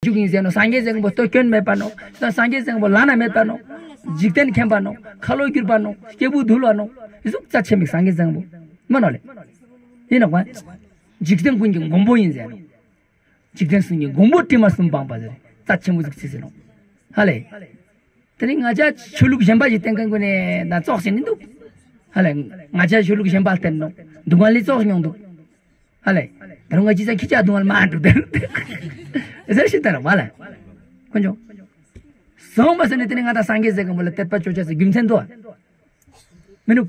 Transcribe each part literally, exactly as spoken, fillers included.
ཞུགས་ཡིན་ཟེར་ནོག། སངས་རྒྱས་ཟེར་མཁན་པོ་ལྟོས་སྐྱོན་མེད་པ་ནོག། ད་སངས་རྒྱས་ཟེར་མཁན་པོ་བླ་ན་མེད་པ་ནོག། འཇིག་རྟེན་མཁྱེན་པ་ནོག། ཁ་ལོ་བསྒྱུར་བ་ནོག། སྐྱེས་བུ་འདུལ་བ་ནོག། ཨི་ཟུག་རྩ་ཆེན་མིག་སངས་རྒྱས་ཟེར་མཁན་པོ་མ་ནོག་ལེ། ཡིན་ནོག་པ། འཇིག་རྟེན་ཀུན་གྱི་མགོན་པོ་ཡིན་ཟེར་ནོག། འཇིག་རྟེན་གསུམ་གྱི་མགོན་པོ་དྲི་མ་གསུམ་སྤངས་པ་ཟེར། རྩ་ཆེན་པོ་ཟིག་ཅི་ཟེར་ནོག། ཧ་ལེ། དེ་ནི་ང་ཅག་ཆོས་ལུགས་གཞན་པ་ཞིག་བསྟེན་མཁན་ཀུན་ནི་ད་ཙོགས་ཤིག་ནི་འདུག། ཧ་ལེ། ང་ཅག་ཆོས་ལུགས་གཞན་པ་བསྟེན་ནོག། སྡུག་བསྔལ་ལི་ཙོགས་མྱོང་འདུག། ཧ་ལེ། ད་རུང་ང་ཅི་ཙང་ཁྱི་ཅག་སྡུག་བསྔལ་མ་འདུག་དེ་ཟེར་ཞིག་ད་རུང་མ་ལ། ཁོ་ཅོ། སོང་པ་ཟེར་ནི་དེ་ནི་ང་ད་སངས་རྒྱས་ཟེར་མཁན་པོ་ལ་དད་པ་ཅོ་ཅེས་སི་རྒྱུ་མཚན་འདུག་ཨ། མི་འདུག།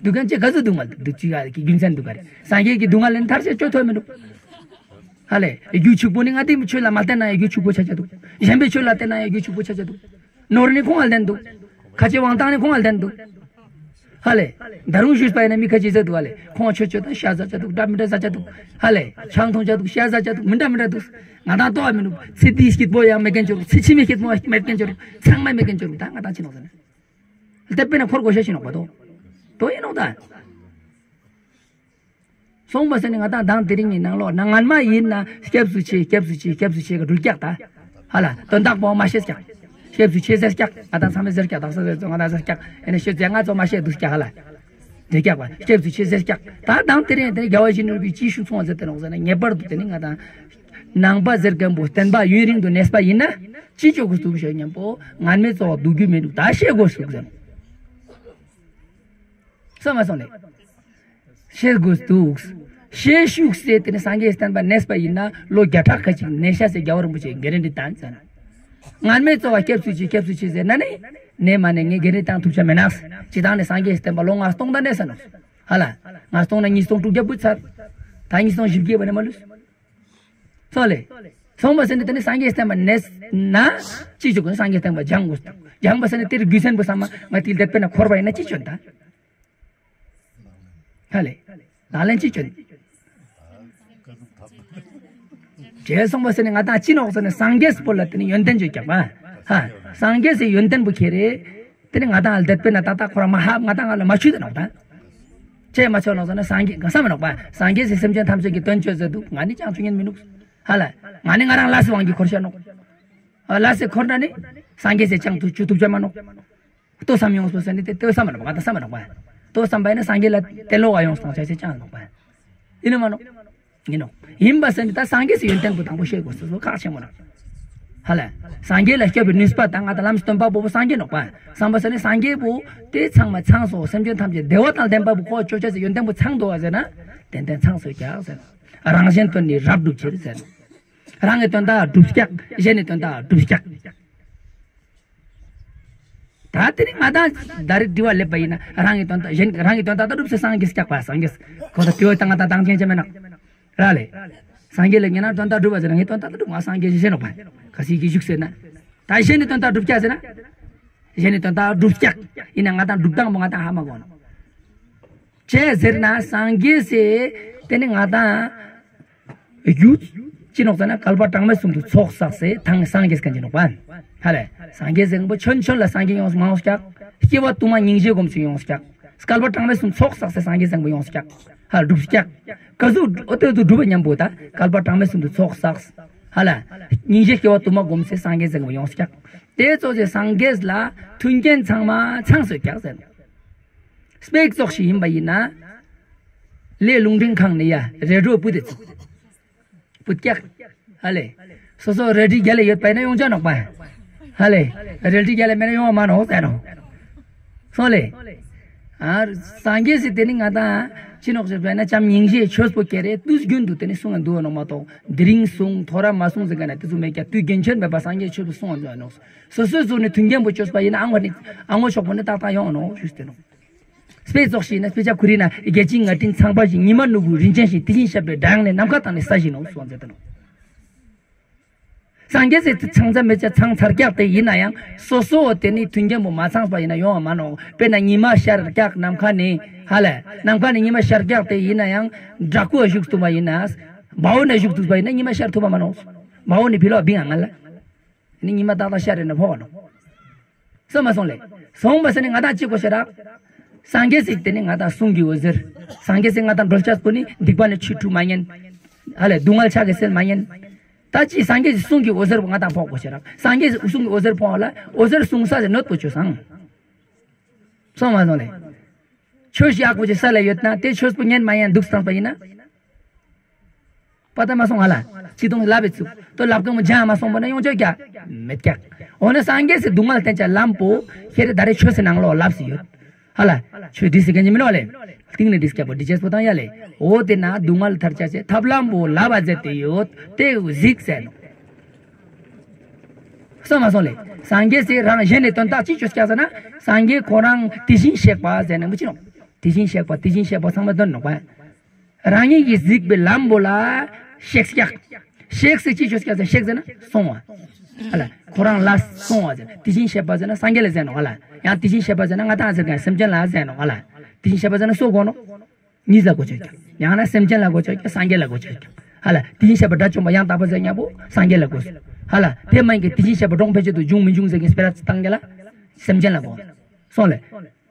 འདུག་མཁན་ཅི་ག་ཟུག་འདུག་མ་འདུག་ཅི་ཡ་གི་རྒྱུ་མཚན་འདུག་ག་རེ། སངས་རྒྱས་ཀྱི་སྡུག་བསྔལ་ལས་ཐར་ཅེས་ཅོ་ཐུབ་མི་འདུག། ཧ་ལེ། རྒྱུ་ཕྱུག་པོ་ནི་ང་དེ་ཆོས་ལ་མ་བརྟེན་ན་ཡང་རྒྱུ་ཕྱུག་པོ་ཆ་ཆ་འདུག། གཞན་པའི་ཆོས་ལ་བརྟེན་ན་ཡང་རྒྱུ་ཕྱུག་པོ་ཆ་ཆ་འདུག། ནོར་ནི་ཁོང་ལ་ལྡན་འདུག། ཁ་ཆེ་དབང་ཐང་ནི་ཁོང་ལ་ལྡན་འདུག། ཧ་ལེ། ད་རུང་ཞུས་པ་ཡིན་ན་མི་ཁ་ཆེ་ཟེར་འདུག་ཧ་ལེ། ཁོང་ཆོས་ཆོས་དང་ཤ་ཟ་ཆ་འདུག། འདྲ་མི་འདྲ་ཟ་ཆ་འདུག། ཧ་ལེ། ཆང་འཐུང་ཆ་འདུག། ཤ་ཟ་ཆ་འདུག། མི་འདྲ་མི་འདྲ་འདུག། ང་དང་ལྟོ་བ་མི་འདུག། ཚེ་འདིའི་སྐྱིད་པོ་ཡང་མེད་མཁན་ཅོ་འདུག། ཚེ་ཕྱི་མའི་སྐྱིད་པོ་མེད་མཁན་ཅོ་འདུག། ཚང་མ་མེད་མཁན་ཅོ་འདུག། ད་ང་དང་ཅི་ནོག་ཟེར་ན། དད་པས་ན་འཁོར་དགོས་ཤེས་ཤིག་ནོག་པ་དོ། དོ་ཡིན་ནོག་ད། སོང་པ་ཟེར་ནི་ང་དང་དང་དེ་རིང་གི་ནང་ལོགས་ན་སྔན་མ་ཡིན་ན་སྐྱབས་སུ་མཆི་སྐྱབས་སུ་མཆི་སྐྱབས་སུ་མཆི་ག་འགྲུལ་སྐྱག་ད། ཧ་ལ་དོན་དག་པོ་མ་ཤེས་སྐྱག། སྐྱབས་སུ་མཆི་ཟེར་སྐྱག། ང་དང་ཚང་མས་ཟེར་སྐྱག། དག་ས་ཟེར་ཙོ་ང་དང་ཟེར་སྐྱག། ཨེ་ནི་ཤོད་ཟེར་ང་ཚོ་མ་ཤེས་འདུག་སྐྱག་ཧ་ལ། འགྲུལ་སྐྱག་པ་སྐྱབས་སུ་མཆི་ཟེར་སྐྱག། ད་དང་དེ་རིང་དེ་རྒྱལ་བ་ཡིད་བཞིན་ནོར་བུས་ཅི་ཞུ་སོང་བ་ཟེར་ཏེ་ནོག་ཟེར་ན་ངེས་པར་དུ་དེ་ནི་ང་དང་ནང་པ་ཟེར་མཁན་པོ་བསྟན་པ་ཡུན་རིང་དུ་གནས་པ་ཡིན་ན་ཅི་ཅོ་དགོས་འདུག་ཞུ་མཁན་པོ་སྔན་མའི་ཚོགས་སྡུག་རྒྱུ་མི་འདུག། ད་ཤེས་དགོས་འདུག་ཟེར། སོང་མ་སོང་ལེ། ཤེས་དགོས་འདུག། ཤེས་ཤུགས་སེ་དེ་ནི་སངས་རྒྱས་བསྟན་པ་གནས་པ་ཡིན་ན་ལོ་བརྒྱ་ཕྲག་ཁ་ཅིག་གནས་ཤ་སེ་རྒྱལ་བ་རིན་པོ་ཆེས་ག་རན་ཊི་བཏང་ཟེར། སྔན་མའི་ཚོགས་སྐྱབས་སུ་མཆི་སྐྱབས་སུ་མཆི་ཟེར་ན་ནི་གནས་མ་གནས་ངས་ག་རན་ཊི་བཏང་ཐུབ་ཆ་མེད་ནག། སྤྱིར་བཏང་ནི་སངས་རྒྱས་བསྟན་པ་ལོ་ལྔ་སྟོང་དང་གནས་ས་ནོག། ཧ་ལ། ལྔ་སྟོང་ན་ཉིས་སྟོང་དྲུག་བརྒྱ་བུད་ཚར། ད་ཉིས་སྟོང་བཞི་བརྒྱ་བ་ནི་མ་ལུས། སོང་ལེ། སོང་པ་ཟེར་ནི་དེ་ནི་སངས་རྒྱས་བསྟན་པ་གནས་ན་ཅི་ཅོ་དགོས། སངས་རྒྱས་བསྟན་པ་སྦྱང་དགོས། སྦྱང་པ་ཟེར་ནི་དེར་རྒྱུ་མཚན་པོ་བསམ་མ་ང་དེ་དད་པས་ན་འཁོར་བ་ཡིན་ན་ཅི་ཅོ་ད། ཧ་ལེ། ལག་ལེན་ཅི་ཅོ། ཅེས་སོང་པ་ཟེར་ནི་ང་དང་ཅི་ནོག་ཟེར་ནི་སངས་རྒྱས་པོ་ལ་དེ་ནི་ཡོན་ཏན་ཅོ་སྐྱག་པ། ཧ། སངས་རྒྱས་སི་ཡོན་ཏན་པོ་ཁྱེར་རེ། དེ་ནི་ང་དང་དད་པས་ན་ད་ད་ཁོ་རང་མ་ཧ་ང་དང་ང་ལ་མ་ཆུད་དེ་ནོག་ད། ཅེས་མ་ཆོག་ནོག་ཟེར་ན་སངས་རྒྱས་གང་ས་མ་ནོག་པ། སངས་རྒྱས་སི་སེམས་ཅན་ཐམས་ཅད་ཀྱི་དོན་ཅོ་ཟེར་འདུག། ང་ནི་ཅང་ཆུད་ཉན་མི་ནུག། ཧ་ལ། ང་ནི་ང་རང་ལ་སི་དབང་གིས་འཁོར་ཤ་ནོག། ཨ་ལ་སི་འཁོར་ན་ནི་སངས་རྒྱས་སི་ཅང་དུ་ཆུད་ཐུབ་ཆ་མ་ནོག། ལྟོས་བསམ་ཡོངས་པོ་ཟེར་ནི་དེ་ལྟོས་བསམ་མ་ནོག་པ། ང་དང་བསམ་མ་ནོག་པ། ལྟོས་བསམ་པ་ཡིན་ན་སངས་རྒྱས་ལ་དེ་ལོག་ག་ཡོངས་སྟངས་ཆ་ཆེ་ཅང་ནོག་པ། ཡིན་ནོག་མ་ནོག། ཡིན་ནོག། ཡིན་པ་ཟེར་ནི་ད་སངས་རྒྱས་སི་ཡོན་ཏན་པོ་དང་པོ་ཤེས་དགོས་སོ་སོ་ཁག་ཆེན་མོ་ནོག། ཧ་ལ། སངས་རྒྱས་ལ་སྐྱོབ་པའི་ནུས་པ་དང་ང་དང་ལམ་སྟོན་པ་པོ་པོ་སངས་རྒྱས་ནོག་པ། བསམ་པ་ཟེར་ནི་སངས་རྒྱས་པོ་དེ་ཚང་མ་ཚང་སོ་སེམས་ཅན་ཐམས་ཅད་བདེ་བ་དང་ལྡན་པ་པོ་ཁོ་ཅོ་ཅེས་སི་ཡོན་ཏན་པོ་ཚང་འདུག་པ་ཟེར་ན། ཏན་ཏན་ཚང་སོ་ཀྱག་ཟེར། རང་གཞན་དོན་ནི་རབ་བསྒྲུབ་ཕྱིར་ཟེར། རང་གི་དོན་དག་སྒྲུབ་སྐྱག། གཞན་ནི་དོན་དག་སྒྲུབ་སྐྱག། ད་དེ་ནི་ང་དང་ད་རེས་དྲི་བ་སླེབས་པ་ཡིན་ན་རང་གི་དོན་དག་གཞན་རང་གི་དོན་དག་ད་སྒྲུབ་སེ་སངས་རྒྱས་སྐྱག་པ་སངས་རྒྱས། ཁོ་ད་དེ་བོ་ད་ང་དང་དང་ཅན་ཅན་མེད་ན། ར་ལེ། སངས་རྒྱས་ལ་ཉན་ན་དོན་དག་སྒྲུབ་པ་ཟེར་ན་ངའི་དོན་དག་ད་སྒྲུབ་ང་སངས་རྒྱས་ཞེས་ནོག་པ། ག་སི་གི་བཞུགས་ཟེར་ན། ད་གཞན་ནི་དོན་དག་སྒྲུབ་སྐྱག་ཟེར་ན། གཞན་ནི་དོན་དག་སྒྲུབ་སྐྱག། ཡིན་ན་ང་དང་སྒྲུབ་སྟངས་པོ་ང་དང་ཧ་མ་གོ་ནོག། ཅི་ཟེར་ན་སངས་རྒྱས་སི་དེ་ནི་ང་དང་རྒྱུ་ཅི་ནོག་ཟེར་ན་བསྐལ་པ་གྲངས་མེད་གསུམ་དུ་ཚོགས་བསགས་སེ་ཐང་སངས་རྒྱས་མཁན་ཅི་ནོག་པ། ཧ་ལེ། སངས་རྒྱས་ཟེར་མཁན་པོ་ཆོན་ཆོན་ལ་སངས་རྒྱས་ཡོངས་མ་ཡོངས་སྐྱག། སྐྱེ་བ་དུ་མ་སྙིང་རྗེ་སྒོམ་སེ་ཡོངས་སྐྱག། བསྐལ་པ་གྲངས་མེད་གསུམ་ཚོགས་བསགས་སེ་སངས་རྒྱས་ཟེར་མཁན་པོ་ཡོངས་སྐྱག། ཧ་ལ་སྒྲུབ་སྐྱག། ག་ཟུག་འོ་དེ་ཚོ་སྒྲུབ་པ་མཉམ་པོ་ད་བསྐལ་པ་གྲངས་མེད་གསུམ་དུ་ཚོགས་བསགས། ཧ་ལ། སྙིང་རྗེ་སྐྱེ་བ་དུ་མ་སྒོམ་སེ་སངས་རྒྱས་ཟེར་མཁན་པོ་ཡོངས་སྐྱག། དེ་ཚོ་ཟེར་སངས་རྒྱས་ལ་མཐུན་རྐྱེན་ཚང་མ་ཚང་སོ་ཀྱག་ཟེར། སྤེ་ཙོགས་ཤིག་ཡིན་པ་ཡིན་ན། ལས་རླུང་འཕྲིན་ཁང་ནས་ཡ་རེ་ཌི་ཡོ་སྤུད་དེ་ཚུགས། སྤུད་ཀྱག། ཧ་ལེ། སོ་སོ་རལ་གྲི་རྒྱལ་ལ་ཡོད་པ་ཡིན་ན་ཡོང་ཆ་ནོག་པ། ཧ་ལེ། རལ་གྲི་རྒྱལ་ལ་མེད་ན་ཡོང་བ་མ་ནོག་ཟེར་ནོག། སོང་ལེ། ཨ་སངས་རྒྱས་སི་དེ་ནི་ང་དང་ཅི་ནོག་ཟེར་བ་ན་བྱམས་སྙིང་རྗེ་ཆོས་པོ་ཀེ་རེ་དུས་རྒྱུན་དུ་དེ་ནི་གསུང་ང་འདུག་ནོག་མ་གཏོགས་དེ་རིང་གསུང་ཐོ་ར་མ་གསུང་ཟེར་ག་ན་དེ་ཚོ་མེད་ཀྱག། དུས་རྒྱུན་ཆད་མེད་པ་སངས་རྒྱས་ཆོས་པོ་གསུང་ང་འདུག་ནོག། སོ་སོའི་གཟུགས་ནི་མཐུན་རྐྱེན་པོ་བཅོས་པ་ཡིན་ན་ཨ་ངོ་ནི་ཨ་ངོ་ཕྱོགས་པོ་ནི་ཏག་ཏག་ཡོང་ནོག་ཞུས་ཏེ་ནོག། སྤེ་ཙོགས་ཤིག་ན་དཔེ་ཆ་ཁུ་རི་ན་རྒྱལ་ཆེན་ང་སྤྲིན་ཚངས་པ་བཞིན། ཉི་མ་ནོར་བུ་རིན་ཆེན་བཞིན། དེ་བཞིན་གཤེགས་པའི་སྒྲ་དབྱངས་ནི། ནམ་མཁའ་དང་ནི་ས་བཞིན་ནོ་གསུངས་ཏེ་ནོག། སངས་རྒྱས་སི་ཚང་ཚ་མེད་ཅེས་ཚང་ཚར་ཀྱག་དེ་ཡིན་ན་ཡང་སོ་སོ་དེ་ནི་མཐུན་རྐྱེན་པོ་མ་ཚང་པ་ཡིན་ན་ཡོང་བ་མ་ནོག། དཔེར་ན་ཉི་མ་ཤར་ཀྱག་ནམ་མཁའ་ནི་ཧ་ལ་ནམ་མཁའ་ནི་ཉི་མ་ཤར་ཀྱག་དེ་ཡིན་ན་ཡང་བྲག་ཕུག་བཞུགས་ཐུབ་པ་ཡིན་ན་བ་འོ་ན་བཞུགས་ཐུབ་པ་ཡིན་ན་ཉི་མ་ཤར་ཐུབ་པ་མ་ནོག། བ་འོ་ནི་ཕི་ལོག་བིང་ང་ལ། ནི་ཉི་མ་ཏག་ཏག་ཤར་རེ་ན་ཕོག་ནོག། སོང་མ་སོང་ལེ། སོང་པ་ཟེར་ནི་ང་དང་ཅི་གོ་ཤེས་རག། སངས་རྒྱས་སི་དེ་ནི་ང་དང་གསུང་གི་འོད་ཟེར། སངས་རྒྱས་སི་ང་དང་འགྲོ་ཆགས་པོ་ནི་སྡིག་པ་ནི་ཆུད་ཁྲུ་མ་ཉན། ཧ་ལེ་སྡུག་བསྔལ་ཕྱག་གི་སེལ་མ་ཉན། ད་ ད་ཅི་སངས་རྒྱས་སི་གསུང་གི་འོད་ཟེར་པོ་ང་དང་ཕོག་གོས་ཤེས་རག། སངས་རྒྱས་སི་གསུང་གི་འོད་ཟེར་ཕོག་ལ་འོད་ཟེར་གསུང་ས་ཟེར་ནོད་པོ་ཆོས་སང་། སོང་མ་སོང་ལེ། ཆོས་ཡག་པོ་ཅིག་ས་ལ་ཡོད་ན་དེ་ཆོས་པོ་ཉན་མ་ཉན་འདུག་སྟངས་པ་ཡིན་ན། པ་ད་མ་སོང་ཧ་ལ། ཅི་དང་ལབ་པའི་ཚུགས། དོ་ལབ་གང་མོ་ཇ་མ་སོང་པ་ན་ཡོང་ཆོག་ཀྱག་མེད་ཀྱག། འོ་ན་སངས་རྒྱས་སི་སྡུག་བསྔལ་བསྟན་ཅེས་ལམ་པོ་ཁྱེད་རེ་ད་རེ་ཆོས་སི་ནང་ལོགས་ལབ་སི་ཡོད། ཧ་ལ། ཆོས་འདི་སི་གན་ཅི་མིན་ནོག་ལེ། སྟིང་ནེ་འདི་སྐྱབས་པོ་འདི་ཅེས་པོ་དང་ཡ་ལེ། འོ་དེ་ན་སྡུག་བསྔལ་ཐར་ཅེས་ཐབས་ལམ་པོ་ལབ་པ་ཟེར་ཏེ་ཡོད། དེ་གཟིགས་ཟེར་ནོག། སོང་མ་སོང་ལེ། སངས་རྒྱས་སི་རང་གཞན་ནི་དོན་དག་ཅི་ཆོས་ཀྱག་ཟེར་ན། སངས་རྒྱས་ཁོ་རང་དེ་བཞིན་གཤེགས་པ་ཟེར་ན་མི་ཅི་ནོག། དེ་བཞིན་གཤེགས་པ་དེ་བཞིན་གཤེགས་པ་ཚང་མ་དོན་ནོག་པ། རང་ཉིད་ཀྱིས་གཟིགས་པའི་ལམ་པོ་ལ་གཤེགས་ཀྱག། གཤེགས་སི་ཅི་ཆོས་ཀྱག་ཟེར་ན་གཤེགས་ཟེར་ན་སོང་བ། ཧ་ལ། ཁོ་རང་ལ་སོང་བ་ཟེར། དེ་བཞིན་གཤེགས་པ་ཟེར་ན་སངས་རྒྱས་ལ་ཟེར་ནོག་ཧ་ལ། ཡང་དེ་བཞིན་གཤེགས་པ་ཟེར་ན་ང་དང་ཟེར་ག་སེམས་ཅན་ལ་ཟེར་ནོག་ཧ་ལ། དེ་བཞིན་གཤེགས་པ་ཟེར་ན་སུ་གོ་ནོག། གཉིས་ལ་གོ་ཆོད་ཀྱག། ཡང་ན་སེམས་ཅན་ལ་གོ་ཆོད་ཀྱག་སངས་རྒྱས་ལ་གོ་ཆོད་ཀྱག། ཧ་ལ། དེ་བཞིན་གཤེགས་པ་དགྲ་བཅོམ་པ་ཡང་དག་པར་གཟིགས་ཉམ་པོ་སངས་རྒྱས་ལ་གོ། ཧ་ལ། དེ་མན་གྱི་དེ་བཞིན་གཤེགས་པ་གྲོངས་ཕན་ཆད་དུ་འབྱུང་མི་འབྱུང་ཟེར་གྱི་སྤེ་ར་བཏང་གི་ལ། སེམས་ཅན་ལ་གོ། སོང་ལེ།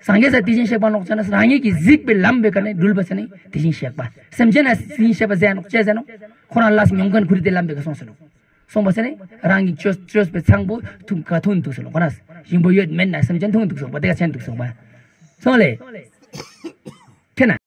སངས་རྒྱས་ས་དེ་བཞིན་གཤེགས་པ་ནོག་ཟེར་ན་རང་ཉིད་ཀྱིས་གཟིགས་པའི་ལམ་པོའི་ཀ་ནེ་འགྲུལ་པ་ཟེར་ན་དེ་བཞིན་གཤེགས་པ། སེམས་ཅན་ལ་དེ་བཞིན་གཤེགས་པ་ཟེར་ནོག་ཅི་ཟེར་ནོག། ཁོ་རང་ལ་མྱོང་མཁན་ཁུར་དེ་ལམ་པོའི་ཀ་སོང་ཟེར་ནོག། སོང་པ་ཟེར་ན་རང་གི་ཆོས་ཆོས་པའི་ཚང་པོ་ཐུང་ཀ་ཐུང་འདུག་ཟེར་ནོག། ཁོ་རང་ཞིམ་པོ་ཡོད་མེད་ན་སེམས་ཅན་ཐུང་འདུག་སོང་པ་དེ་ཀ་ཆེན་འདུག་སོང་པ། སོང་ལེ། ཁྱེད་ན།